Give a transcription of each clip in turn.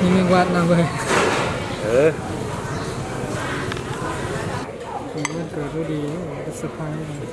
ມີແມງວັດນຳເວີຍ. ເອີ ເປັນວັນເກີດທີ່ດີເນາະ ເປັນເຊີໄພຣສ໌ເນາະ.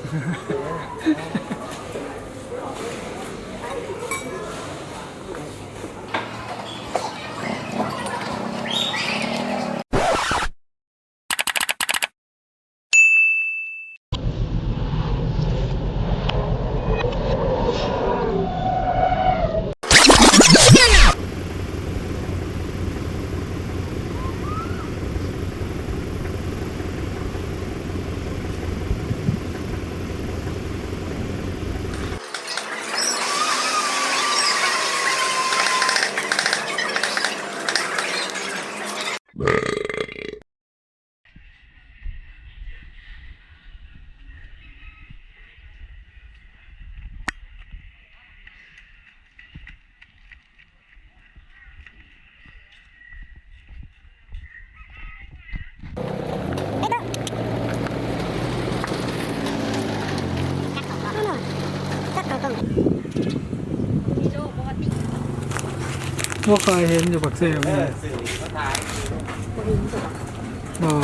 ບໍ່ເຄີຍເຫັນຢູ່ປາກເຊ ເອີ ບໍ່.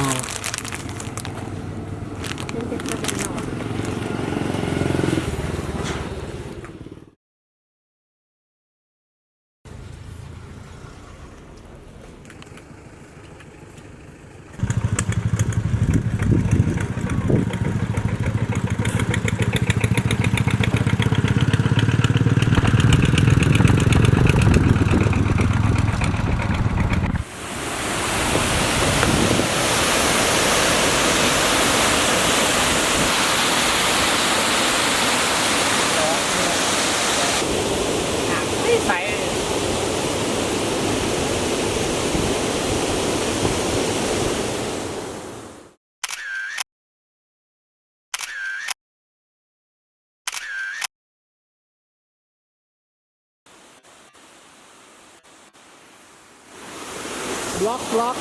ບລັອກ ບລັອກ.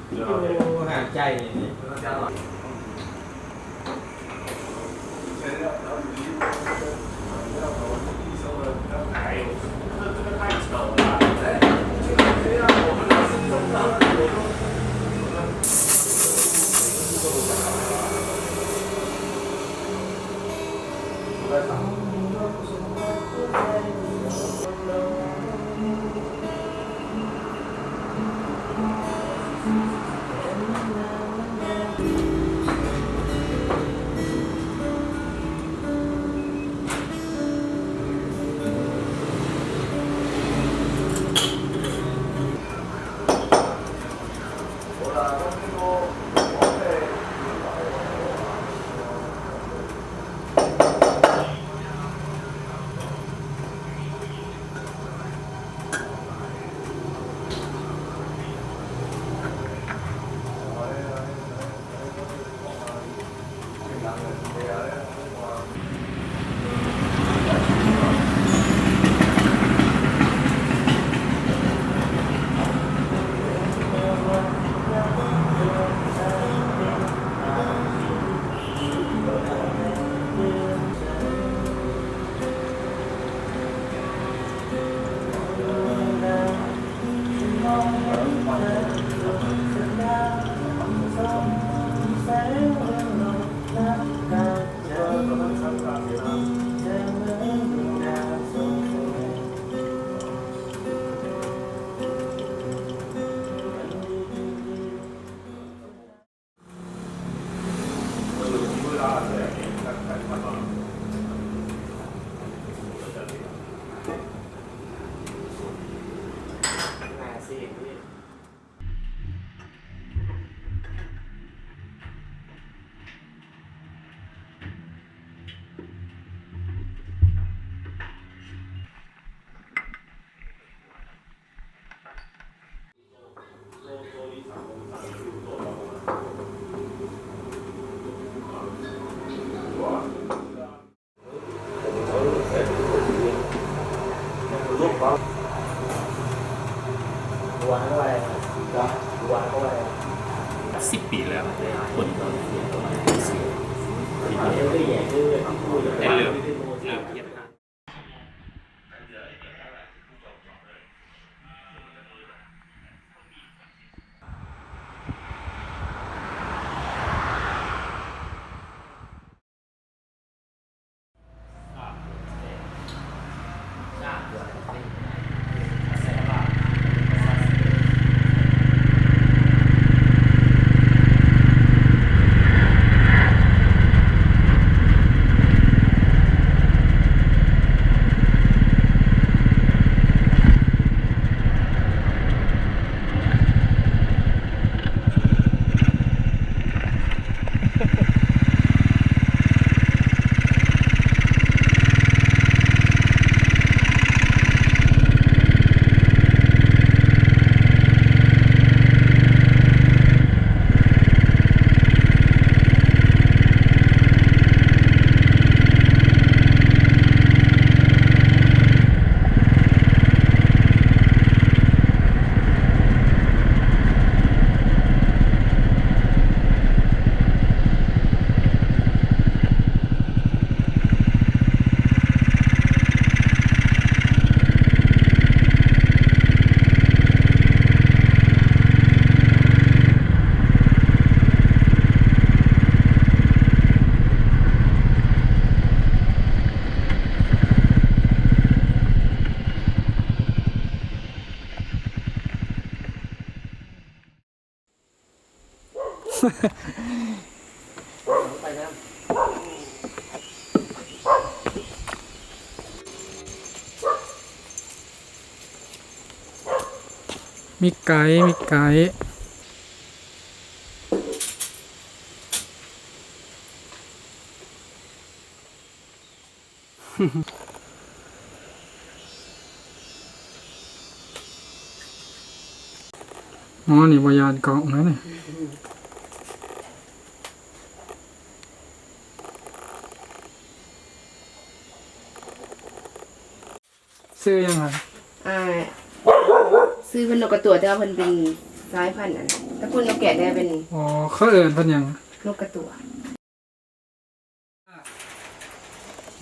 ໂອ້ ຫາງໃຈນີ້. ໂ ມີໄກ່ ມີໄກ່. ອໍ ນີ້ບໍ່ຢ້ານກ້ອງນະນີ້. ຊື່ຫຍັງຫັ້ນ? ອ່າ ຊື່ເພິ່ນນົກກະຕົວ ແຕ່ວ່າເພິ່ນເປັນສາຍພັນອັນ ຕະກຸນນົກແກະແດ່ເປັນ. ອໍ ເຂົາເອີ້ນເພິ່ນຫຍັງ? ນົກກະຕົວ.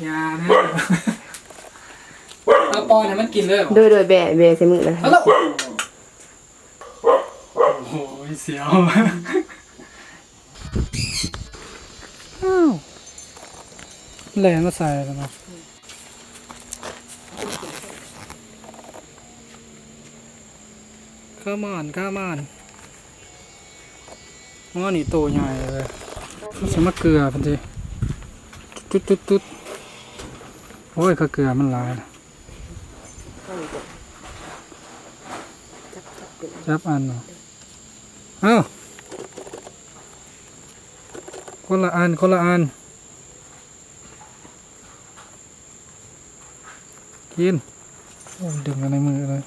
ຢ່ານະ ເອົາປ່ອຍໃຫ້ມັນກິນເລີຍ. ໂດຍ ໂດຍ ແບະ ແບະໃສ່ມືເລີຍ. ໂອ້ຍ ສຽວ. ອ້າວ ແລ່ນມາໃສ່ແລ້ວເນາະ. Come on, come on. ອໍ ນີ້ໂຕໃຫຍ່ເລີຍ. ເຂົາຊິມາເກືອເພິ່ນຕິ. ຕຸດໆໆ. ໂອ້ຍ ເຂົາເກືອມັນຫຼາຍ. ຈັບອັນ. ເອົ້າ ຄົນລະອັນ ຄົນລະອັນ. ກິນ. ໂອ້ ດຶງເອົາໃນມືເລີຍ.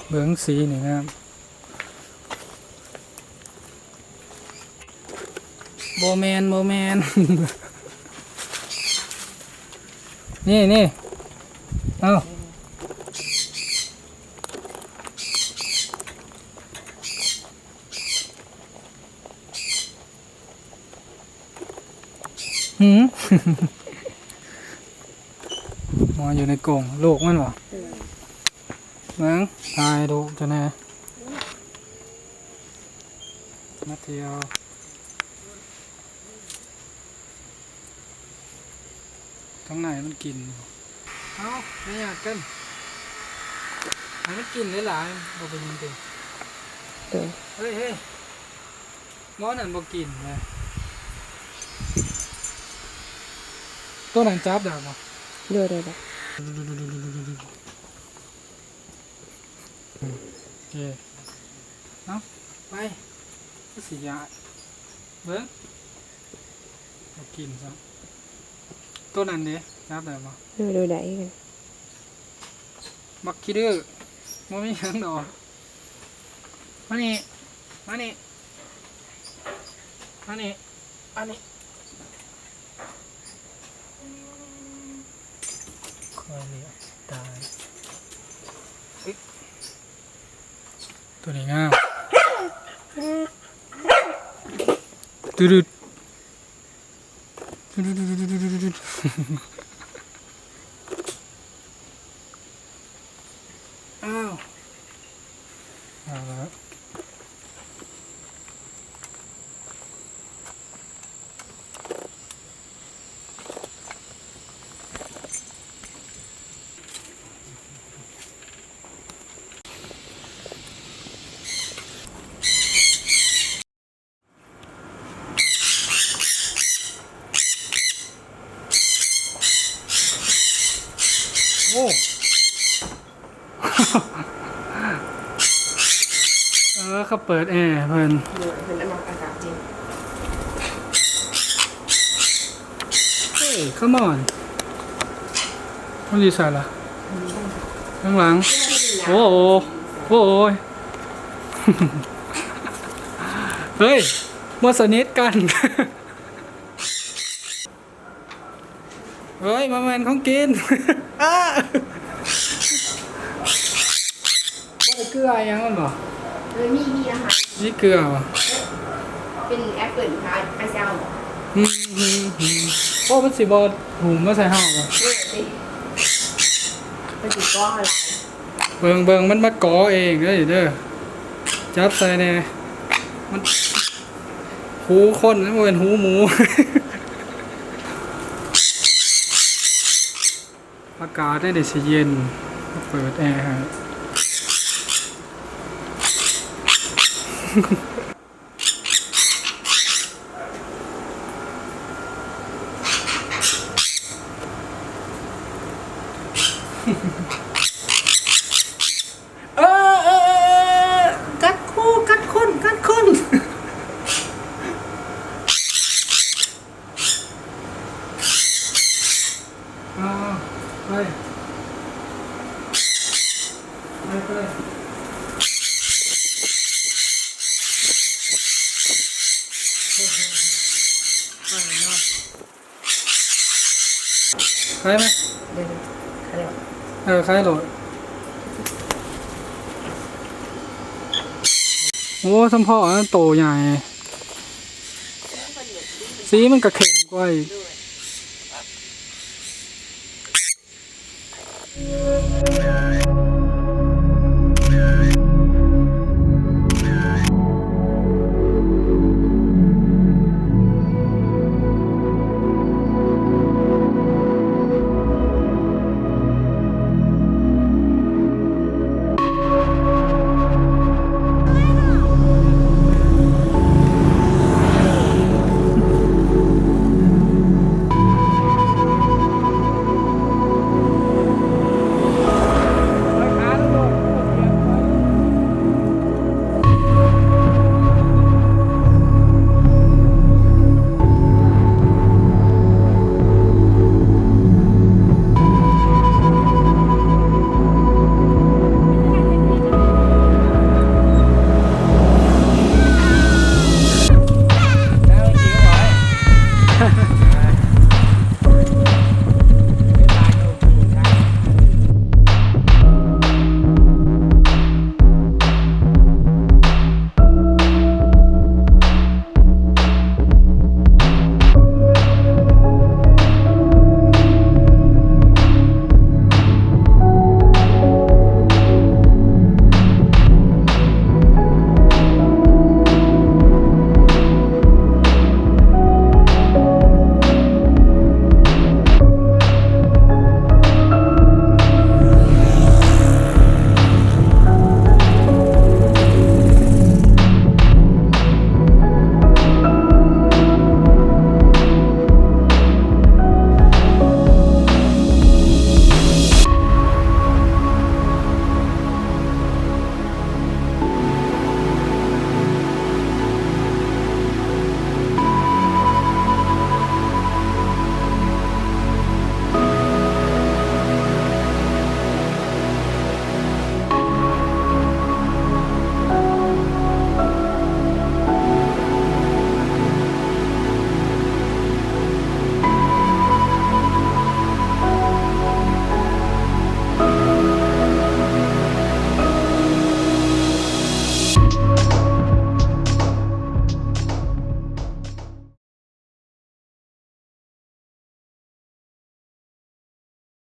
ເບິ່ງສີນີ້ງາມ. ບໍ່ແມ່ນ ບໍ່ແມ່ນ. ນີ້ ນີ້ ເອົ້າ. ຫືມ ມາຢູ່ໃນກົງ ລູກມັນຫວາ? ເອີ ເບິ່ງ ຖ່າຍລູກເຈົ້າແດ່. ມາທ່ຽວ ທາງໃນມັນກິນ. ເອົ້າ ໄປຫຍັງກັນ? ໃຫ້ມັນກິນຫຼາຍໆ ບໍ່ເປັນຫຍັງຕິ. ໂດຍ. ເຮີ້ຍ ເຮີ້ຍ ໝໍນັ້ນບໍ່ກິນເລີຍ. ໂຕນັ້ນຈັບໄດ້ບໍ່? ໂດຍ ໂດຍ ໂດຍ. ໂອເຄ ເອົາ ໄປ ຄືຊິຍາກ ເບິ່ງ ບໍ່ກິນຊ້ຳ. ໂຕນັ້ນເດ ຈັບໄດ້ບໍ່? ໂດຍ ໂດຍ ໄດ້ຄືກັນ. ບັກຂີ້ດື້ ບໍ່ມີຫຍັງດອກ. ມານີ້ ມານີ້ ມານີ້ ມານີ້. ຂ້ອຍນີ້ຕາຍ. ໂຕນີ້ງາມ. ຕຶດໆ. ຕຶດໆ. ອ້າວ ເອົາລະ. ໂອ້ ເອີ ເຂົາເປີດແອໃຫ້ເພິ່ນ. ໂດຍ ເພິ່ນມັກອາກາດເຢັນ. ເອີ ຄຳອອນ ມັນຢູ່ໃສລະ? ຂ້າງຫຼັງ. ໂອ້ໂຫ ໂອ້ຍ ເຮີ້ຍ ບໍ່ສະໜິດກັນ. ເຮີ້ຍ ບໍ່ແມ່ນຂອງກິນ. ອ້າ ບໍ່ໄດ້ເກືອຫຍັງມັນບໍ່? ເອີ ມີ ມີອາຫານ ມີເກືອບໍ່? ເປັນແອັບເປິ້ນ ອາ ອາເຈົ້າ. ອືມ ໂອ້ ມັນຊິບໍ່ຫຸມມາໃສ່ເຮົາບໍ່? ເອີ ເພິ່ນຊິກໍເຮົາຫຼາຍ. ເບິ່ງ ເບິ່ງ ມັນມາກໍເອງເດີ ຈັບໃສ່ແດ່. ມັນຫູຄົນ ມັນບໍ່ແມ່ນຫູໝູ. ກາດໄດ້ ເດ ຊິເຢັນ ເປີດແອໃຫ້. ເອີ ເອີ ເອີ ເອີ ກັດຄູ ກັດຄຸນ ກັດຄຸນ. ອ່າ ໄປ ໄປ ໄປ ໄປເນາະ. ໄຄໄໝ? ເອີ ໄຄໂລດ. ໂອ້ ສຳເພາະອັນນັ້ນໂຕໃຫຍ່ ສີມັນກະເຂັ້ມກວ່າອີກ.